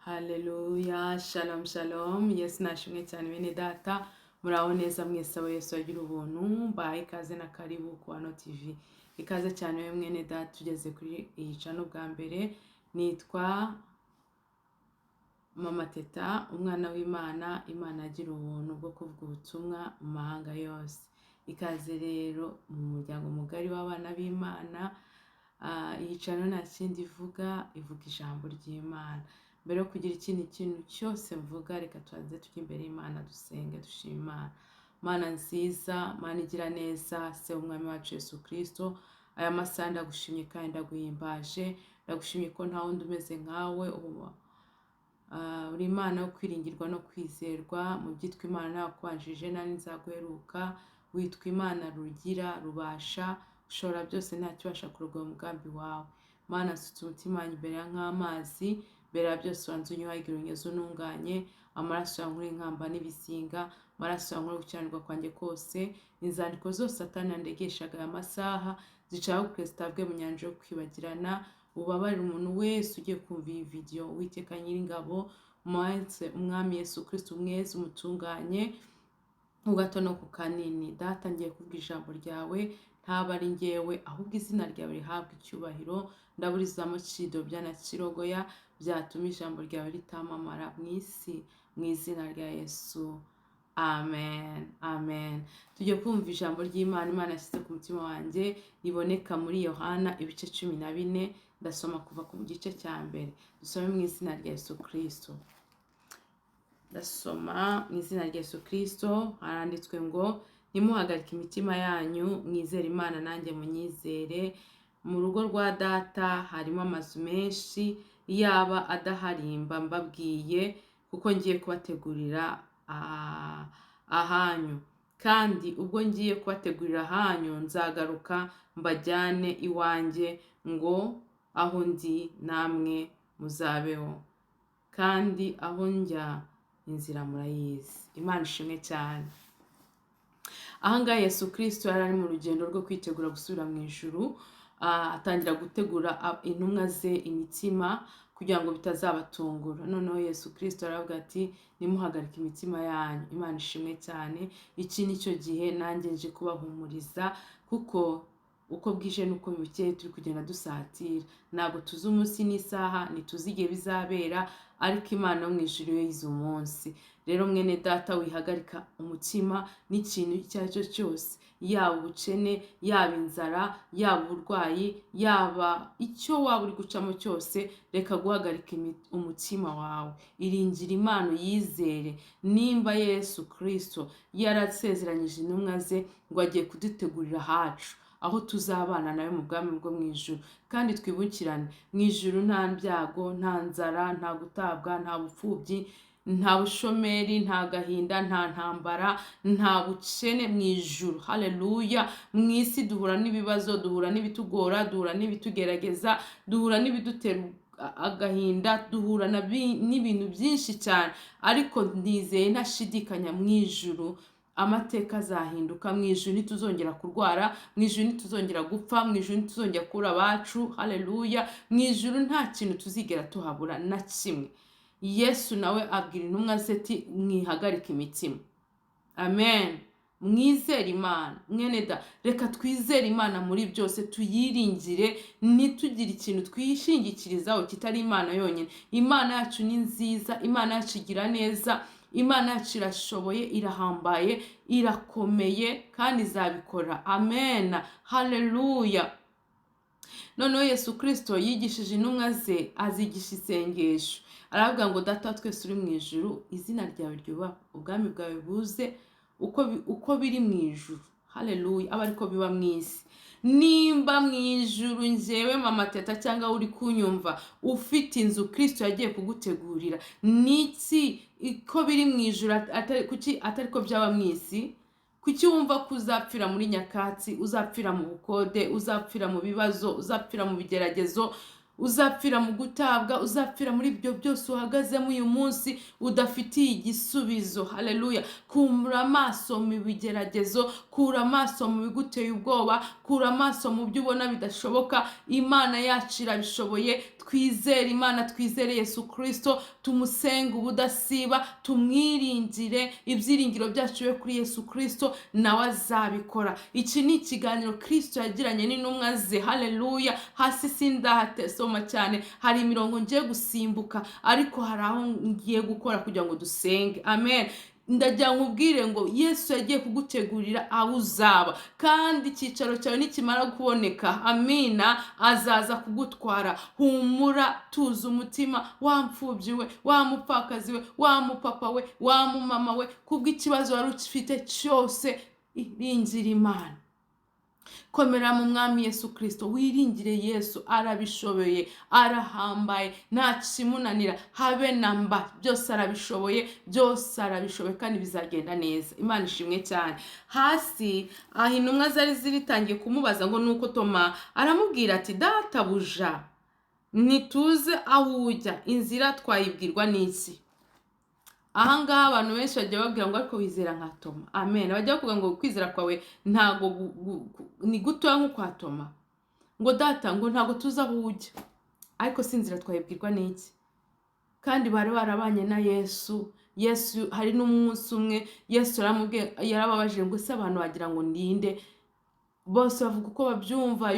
Haleluya, shalom shalom. Yesu nashimwe cyane. Bene data, muraho neza mwese abo Yesu agira ubuntu? Mbahaye ikaze na karibu ku Hano TV. Ikaze cyane we mwene data tugeze kuri iyi channel bwa mbere. Nitwa Mama Teta, umwana w'Imana. Imana agira ubuntu bwo kuvuga ubutumwa mu mahanga yose. Ikaze rero mu muryango mugari w'abana b'Imana. Iyi channel nta kindi ivuga, ivuga ijambo ry'Imana. Mbere yo kugira ikindi kintu cyose mvuga, reka tubanze tujye imbere y'Imana, dusenge, dushima Imana. Mana nziza, Mana igira neza, Se w'Umwami wacu Yesu Kirisito, aya masaha ndagushimye kandi ndaguhimbaje. Ndagushimye ko nta wundi umeze nkawe. Ubu uri Imana yo kwiringirwa no kwizerwa. Mu byitwa Imana ntakubanjije nta n'inzaguheruka. Witwa Imana rugira, rubasha, ushobora byose, nta kibasha kurogoya umugambi wawe. Mana, nsutse umutima wanjye imbere ya nk'amazi. Mbere ya byose wanze unyuhagire, unyeze, ununganye. Amaraso yawe nkure inkamba n'ibizinga, amaraso yawe nkure gukiranirwa kwanjye kose. Inzandiko zose Satani yandegeshaga aya masaha zicaho zitabwe mu nyanja yo kwibagirana. Ubabarire umuntu wese ugiye kumva iyi video. Uwiteka Nyiringabo, Umwami Yesu Kristo, umweze, umutunganye ku gato no ku kanini. Data, ngiye kuvuga ijambo ryawe, ntaba ari ngewe, ahubwo izina ryawe rihabwa icyubahiro. Ndaburizamo kidobya na kirogoya byatuma ijambo ryawe ritamamara mu isi, mu izina rya Yesu, amen, amen. Tujye kumva ijambo ry'Imana Imana yashyize ku mutima wanjye, riboneka muri Yohana ibice 14. Ndasoma kuva ku gice cya mbere. Dusome mu izina rya Yesu Kirisito. Ndasoma mu izina rya Yesu Kirisito. Haranditswe ngo: "Ntimuhagarike imitima yanyu, mwizere Imana, nanjye munyizere. Mu rugo rwa Data harimo amazu menshi, yaba adahari mba mbabwiye, kuko ngiye kubategurira ahanyu. Kandi ubwo ngiye kubategurira ahanyu, nzagaruka mbajyane iwanjye, ngo aho ndi namwe muzabeho. Kandi aho njya inzira murayizi." Imana ishimwe cyane. Ahangaha Yesu Kirisito yari ari mu rugendo rwo kwitegura gusubira mu ijuru, atangira gutegura intumwa ze imitima kugira ngo bitazabatungura. Noneho Yesu Kirisito aravuga ati: "Nimuhagarike imitima yanyu." Imana ishimwe cyane. Iki ni cyo gihe nanjye nje kubahumuriza, kuko uko bwije n'uko bukeye turi kugenda dusatira. Ntabwo tuzi umunsi n'isaha, ntituzi igihe bizabera, ariko Imana yo mu ijuru yo yize umunsi. Rero mwene data, wihagarika umutima n'ikintu icyo ari cyo cyose, yaba ubukene, yaba inzara, yaba uburwayi, yaba icyo waba uri gucamo cyose, reka guhagarika umutima wawe. Iringira Imana, uyizere. Nimba Yesu Kirisito yarasezeranyije intumwa ze ngo agiye kudutegurira ahacu, aho tuzabana nawe mu bwami bwo mu ijuru, kandi twibukirane, mu ijuru nta byago, nta nzara, nta gutabwa, nta bupfubyi, nta bushomeri, nta gahinda, nta ntambara, nta bukene mu ijuru. Haleluya! Mu isi duhura n'ibibazo, duhura n'ibitugora, duhura n'ibitugerageza, duhura n'ibidutera agahinda, duhura n'ibintu byinshi cyane, ariko nizeye ntashidikanya, mu ijuru amateka azahinduka. Mu ijuru ntituzongera kurwara, mu ijuru ntituzongera gupfa, mu ijuru ntituzongera kubura abacu. Haleluya! Mu ijuru nta kintu tuzigera tuhabura na kimwe. Yesu nawe abwira intumwa ze ati: "Mwihagarike imitima." Amen. Mwizere Imana. Mwene da, reka twizere Imana muri byose, tuyiringire, ntitugire ikintu twishingikirizaho kitari Imana yonyine. Imana yacu ni nziza, Imana yacu igira neza, Imana yacu irashoboye, irahambaye, irakomeye kandi izabikora. Amen, haleluya. Noneho Yesu Kirisito yigishije intumwa ze, azigisha isengesho. Aravuga ngo: "Data wa twese uri mu ijuru, izina ryawe ryubahwe, ubwami bwawe buze, uko biri mu ijuru," haleluya, aba ariko biba mu isi. Nimba mu ijuru njyewe Mama Teta cyangwa uri kunyumva ufite inzu Kirisito yagiye kugutegurira, niki ko biri mu ijuru, kuki atari ko byaba mu isi? Kuki wumva ko uzapfira muri nyakatsi, uzapfira mu bukode, uzapfira mu bibazo, uzapfira mu bigeragezo? Uzapfira mu gutabwa, uzapfira muri ibyo byose uhagazemo uyu munsi udafitiye igisubizo. Haleluya. Kura amaso mu bigeragezo, kura amaso mu biguteye ubwoba, kura amaso mu byo ubona bidashoboka. Imana yacu irabishoboye. Twizere Imana, twizere Yesu Kirisito, tumusenge ubudasiba, tumwiringire, ibyiringiro byacu bibe kuri Yesu Kirisito, nawe azabikora. Iki ni ikiganiro Kirisito yagiranye n'intumwa ze. Haleluya. Hasi sindahatesoma cyane, hari imirongo ngiye gusimbuka, ariko hari aho ngiye gukora kugira ngo dusenge. Amen. Ndagira nkubwire ngo Yesu yagiye kugutegurira aho uzaba, kandi icyicaro cyawe nikimara kuboneka, amina, azaza kugutwara. Humura, tuza umutima, wa mfubyi we, wa mupfakazi we, wa mupapa we, wa mumama we, kubw'ikibazo wari ufite cyose, iringira Imana. Komera mu Mwami Yesu Kirisito, wiringire Yesu, arabishoboye, arahambaye, nta kimunanira habe na mba. Byose arabishoboye, byose arabishoboye, kandi bizagenda neza. Imana ishimwe cyane. Hasi aho intumwa zari ziritangiye kumubaza ngo nuko Toma aramubwira ati: "Databuja, ntituze aho ujya, inzira twayibwirwa n'iki?" Ahangaha abantu benshi bagiye babwira ngo: "Ariko wizera nka Toma?" Amen. Bajya bavuga ngo kwizera kwawe ntago ni gutoya nk'ukwa Toma. Ngo: "Data," ngo, "ntago tuzi aho ujya, ariko si inzira twayibwirwa n'iki?" Kandi bari barabanye na Yesu. Yesu, hari n'umunsi umwe Yesu yaramubwiye, yarababajije ngo: "Ese abantu bagira ngo ninde?" Bose bavuga uko babyumva.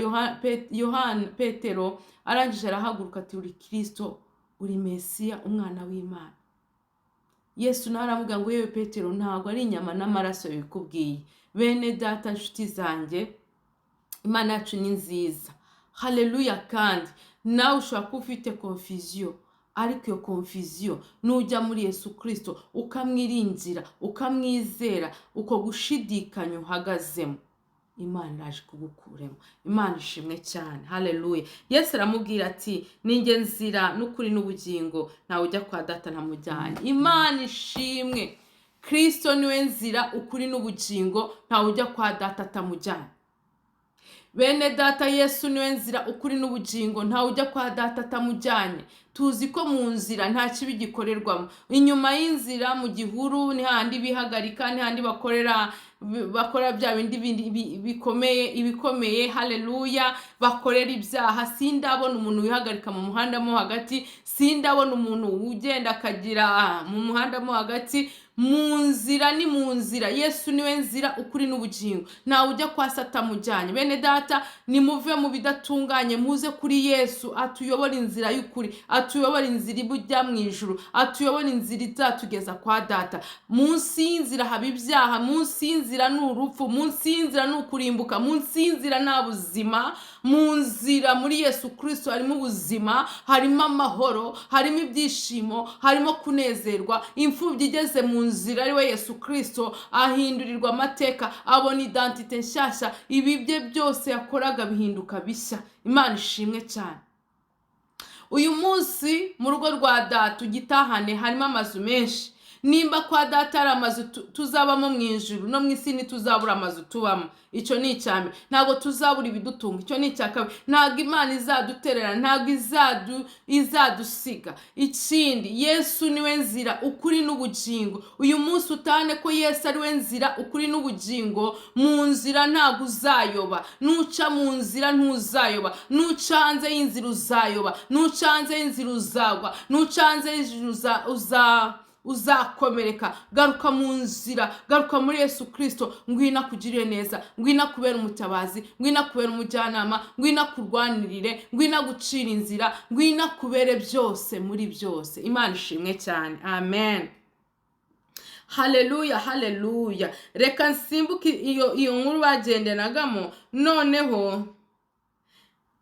Yohana Petero arangije arahaguruka ati: "Uri Kirisito, uri Mesiya, umwana w'Imana." Yesu nawe aramubwira ngo: "Yewe Petero, ntabwo ari inyama n'amaraso bikubwiye." Bene data, nshuti zanjye, Imana yacu ni nziza. Haleluya. Kandi nawe ushobora kuba ufite confusion, ariko iyo confusion, nujya muri Yesu Kirisito, ukamwiringira, ukamwizera, uko gushidikanya uhagazemo, Imana iraje kugukuremo. Imana ishimwe cyane. Haleluya. Yesu aramubwira ati: "Ninjye nzira n'ukuri n'ubugingo, ntawe ujya kwa Data ntamujyanye." Imana ishimwe. Kirisito niwe nzira, ukuri n'ubugingo, ntawe ujya kwa Data atamujyanye. Bene data, Yesu niwe nzira, ukuri n'ubugingo, ntawe ujya kwa Data atamujyanye. Tuzi ko mu nzira nta kibi gikorerwamo. Inyuma y'inzira mu gihuru ni hahandi bihagarika, ni hahandi bakorera, bakora bya bindi bikomeye, ibikomeye. Haleluya. Bakorera ibyaha. Sindabona umuntu wihagarika mu muhanda mo hagati, sindabona umuntu ugenda akagira mu muhanda mo hagati. Mu nzira ni mu nzira. Yesu niwe nzira, ukuri n'ubugingo, ntawe ujya kwa Se atamujyanye. Bene data, nimuve mu bidatunganye, muze kuri Yesu atuyobora inzira y'ukuri, atuyobora inzira ijya mu ijuru, atuyobora inzira izatugeza kwa Data. Munsi y'inzira haba ibyaha, munsi y'inzira ni urupfu, munsi y'inzira ni ukurimbuka, munsi y'inzira nta buzima. Mu nzira, muri Yesu Kirisito, harimo ubuzima, harimo amahoro, harimo ibyishimo, harimo kunezerwa. Imfubyi igeze mu nzira, ari we Yesu Kirisito, ahindurirwa amateka, abona identité nshyashya, ibi bye byose yakoraga bihinduka bishya. Imana ishimwe cyane. Uyu munsi mu rugo rwa Data ugitahane, harimo amazu menshi. Nimba kwa Data hari amazu tuzabamo mu ijuru, no mu isi ntituzabura amazu tubamo. Icyo ni icya mbere. Ntabwo tuzabura ibidutunga. Icyo ni icya kabiri. Ntabwo Imana izadutererana, ntabwo izadusiga. Ikindi, Yesu niwe nzira, ukuri n'ubugingo. Uyu munsi utahane ko Yesu ari we nzira, ukuri n'ubugingo. Mu nzira ntabwo uzayoba. Nuca mu nzira ntuzayoba. Nuca hanze y'inzira uzayoba, nuca hanze y'inzira uzagwa, nuca hanze y'inzira uzakomereka. Garuka mu nzira, garuka muri Yesu Kirisito. Ngwino akugirire neza, ngwino akubere umutabazi, ngwino akubere umujyanama, ngwino akurwanirire, ngwino agucira inzira, ngwino akubere byose muri byose. Imana ishimwe cyane. Amen. Haleluya, haleluya. Reka nsimbuke iyo nkuru bagendanagamo noneho.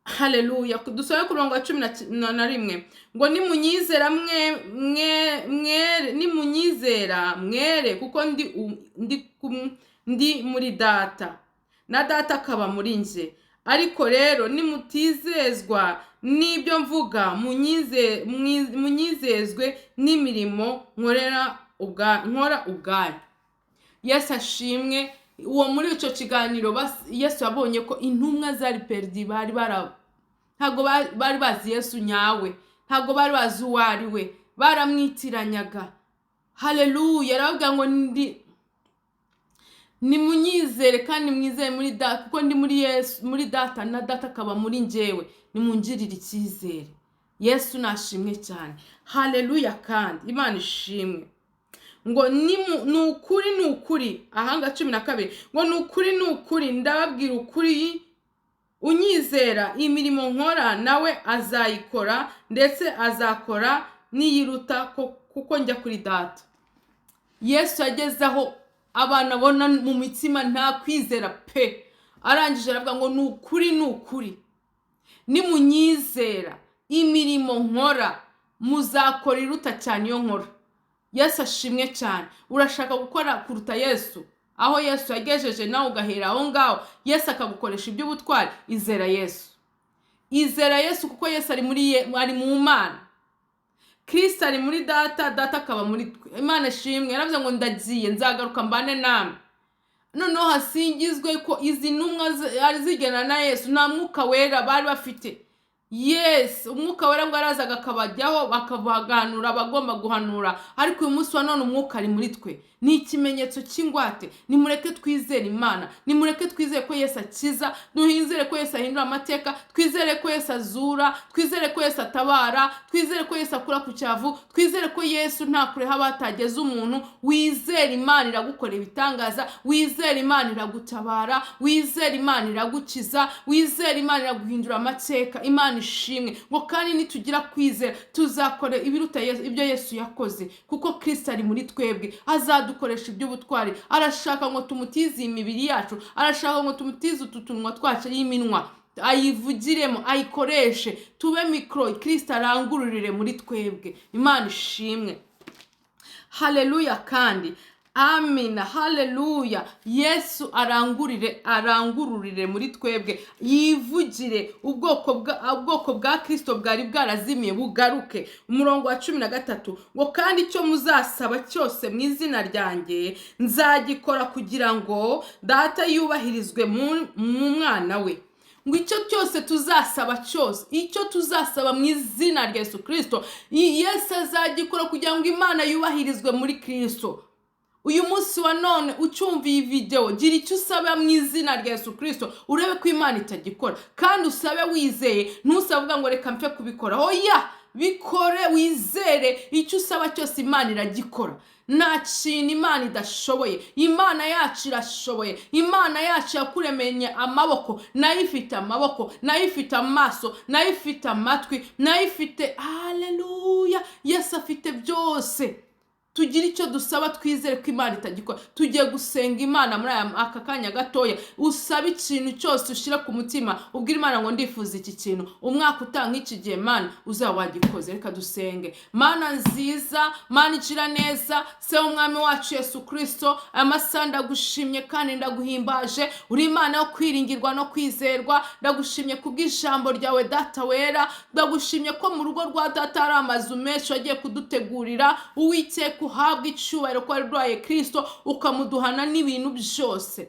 Haleluya. Dusome ku murongo wa 11 ngo: "Nimunyizera mwe mwe mwere, nimunyizera mwere, kuko ndi muri Data na Data akaba muri njye. Ariko rero nimutizezwa n'ibyo mvuga, munyizezwe n'imirimo nkora ubwanyu." Yesu ashimwe. Uwo muri icyo kiganiro, Yesu yabonye ko intumwa zari perdues, bari Ntabwo bari bazi Yesu nyawe, ntabwo bari bazi uwo ari we, baramwitiranyaga. Haleluya! Arababwira ngo ndi nimunyizere kandi mwizere muri Data, kuko ndi muri Yesu, muri Data, na Data akaba muri njyewe. Nimungirire icyizere. Yesu nashimwe cyane. Haleluya! Kandi Imana ishimwe. Ngo ni ukuri, ni ukuri, ahanga 12, ngo ni ukuri, ni ukuri, ndababwira ukuri, unyizera, imirimo nkora nawe azayikora, ndetse azakora n'iyiruta, kuko njya kuri Data. Yesu yageze aho abantu abona mu mitima nta kwizera pe. Arangije aravuga ngo ni ukuri, ni ukuri, nimunyizera, imirimo nkora muzakora iruta cyane iyo nkora. Yesu ashimwe cyane. Urashaka gukora kuruta Yesu? Aho Yesu yagejeje nawe ugahera aho ngaho, Yesu akagukoresha iby'ubutwari. Izera Yesu, izera Yesu, kuko Yesu ari muri ye, ari mu Mana. Kirisito ari muri Data, Data akaba muri twe. Imana ishimwe. Yaravuze ngo ndagiye, nzagaruka mbane namwe. Noneho hasingizwe ko izi ntumwa ari zigena na Yesu, nta Mwuka Wera bari bafite. Yes, Umwuka Wera ngo arazaga akabajyaho, bakabaganura abagomba guhanura. Ariko uyu munsi wa none Umwuka ari muri twe, ni ikimenyetso cy'ingwate. Nimureke twizere Imana, nimureke twizere ko Yesu akiza, duhizere ko Yesu ahindura amateka, twizere ko Yesu azura, twizere ko Yesu atabara, twizere ko Yesu akura ku cyavu, twizere ko Yesu nta kure haba hatageze umuntu. Wizere Imana iragukorera ibitangaza, wizere Imana iragutabara, wizere Imana iragukiza, wizere Imana iraguhindura amateka. Imana ishimwe. Ngo kandi nitugira kwizera tuzakora ibiruta ibyo Yesu yakoze, kuko Kirisito ari muri twebwe, azadukoresha iby'ubutwari. Arashaka ngo tumutize iyi mibiri yacu, arashaka ngo tumutize utu tunwa twacu, y'iminwa ayivugiremo, ayikoreshe, tube mikoro, Kirisito arangururire muri twebwe. Imana ishimwe. Haleluya kandi amina. Haleluya! Yesu arangurire, arangururire muri twebwe, yivugire. Ubwoko bwa Kirisito bwari bwarazimiye bugaruke. Umurongo wa 13 ngo kandi icyo muzasaba cyose mu izina ryanjye nzagikora, kugira ngo Data yubahirizwe mu mwana we. Ngo icyo cyose tuzasaba cyose, icyo tuzasaba mu izina rya Yesu Kirisito, Yesu azagikora kugira ngo Imana yubahirizwe muri Kirisito. Uyu munsi wa none ucyumva iyi videwo, gira icyo usaba mu izina rya Yesu Kirisito, urebe ko Imana itagikora. Kandi usabe wizeye, ntusabe ngo reka mpfe kubikora. Oya, bikore wizere. Icyo usaba cyose Imana iragikora. Nta kintu Imana idashoboye. Imana yacu irashoboye. Imana yacu yakuremenye amaboko, nayo ifite amaboko, nayo ifite amaso, nayo ifite amatwi, nayo ifite. Haleluya! Yesu afite byose. Tugire icyo dusaba, twizere ko Imana itagikora. Tugiye gusenga Imana muri aka kanya gatoya. Usaba ikintu cyose ushyira ku mutima, ubwira Imana ngo ndifuza iki kintu, umwaka utanga iki gihe Mana uzaba wagikoze. Reka dusenge. Mana nziza, Mana igira neza, Se w'Umwami wacu Yesu Kirisito, aya masaha ndagushimye kandi ndaguhimbaje. Uri Imana yo kwiringirwa no kwizerwa. Ndagushimye kubw'ijambo ryawe, Data wera. Ndagushimye ko mu rugo rwa Data hari amazu menshi wagiye kudutegurira. Uwiteka, uhabwa icyubahiro ko wari Kirisito ukamuduhana n'ibintu byose.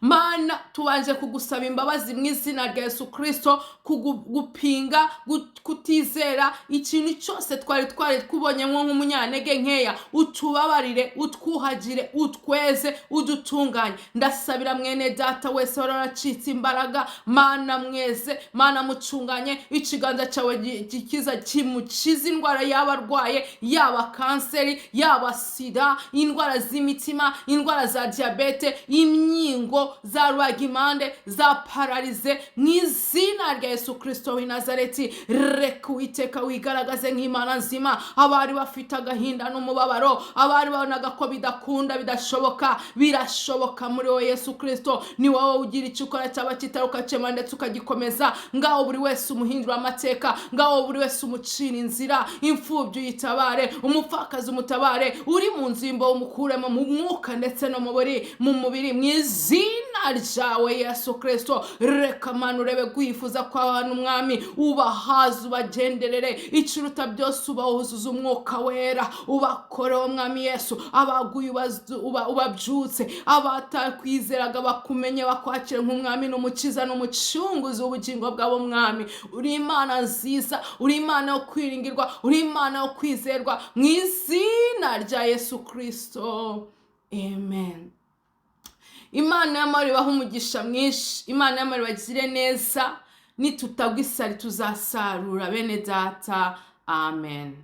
Mana, tubanje kugusaba imbabazi mu izina rya Yesu Kirisito, gupinga, kutizera, ikintu cyose twari kubonyemo nk'umunyantege nkeya. Utubabarire, utwuhagire, utweze, udutunganye. Ndasabira mwene Data wese wari waracitse imbaraga. Mana, mweze. Mana, mucunganye. Ikiganza cyawe gikiza kimukiza indwara yaba arwaye, yaba kanseri, yaba sida, indwara z'imitima, indwara za diyabete, imyingo, za rubagimpande, za paralysie, mu izina rya Yesu Kirisito w'i Nazareti. Reka Uwiteka wigaragaze nk'Imana nzima. Abari bafite agahinda n'umubabaro, abari babonaga ko bidakunda, bidashoboka, birashoboka muri wowe Yesu Kirisito. Ni wowe ugira icyo ukora cyaba kitari ukakemura ndetse ukagikomeza. Ngaho buri wese umuhindura amateka, ngaho buri wese umucira inzira. Imfubyi uyitabare, umupfakazi umutabare, uri mu nzu y'imbohe umukuremo mu mwuka ndetse no mu mubiri, mu izina Izina ryawe Yesu Kirisito, reka Mana urebe kwifuza kw'abantu, Mwami, ubahaze, ubagenderere. Ikiruta byose, ubawuzuza Umwuka Wera, ubakoreho, Mwami Yesu. Abaguye ubabyutse, abatakwizeraga bakumenye, bakwakire nk'Umwami n'Umukiza n'Umucunguzi w'ubugingo bwabo. Mwami, uri Imana nziza, uri Imana yo kwiringirwa, uri Imana yo kwizerwa. Mu izina rya Yesu Kirisito, amen. Imana y'amahoro ibaha umugisha mwinshi, Imana y'amahoro ibagire neza. Nitutagwa isari tuzasarura, bene Data. Amen.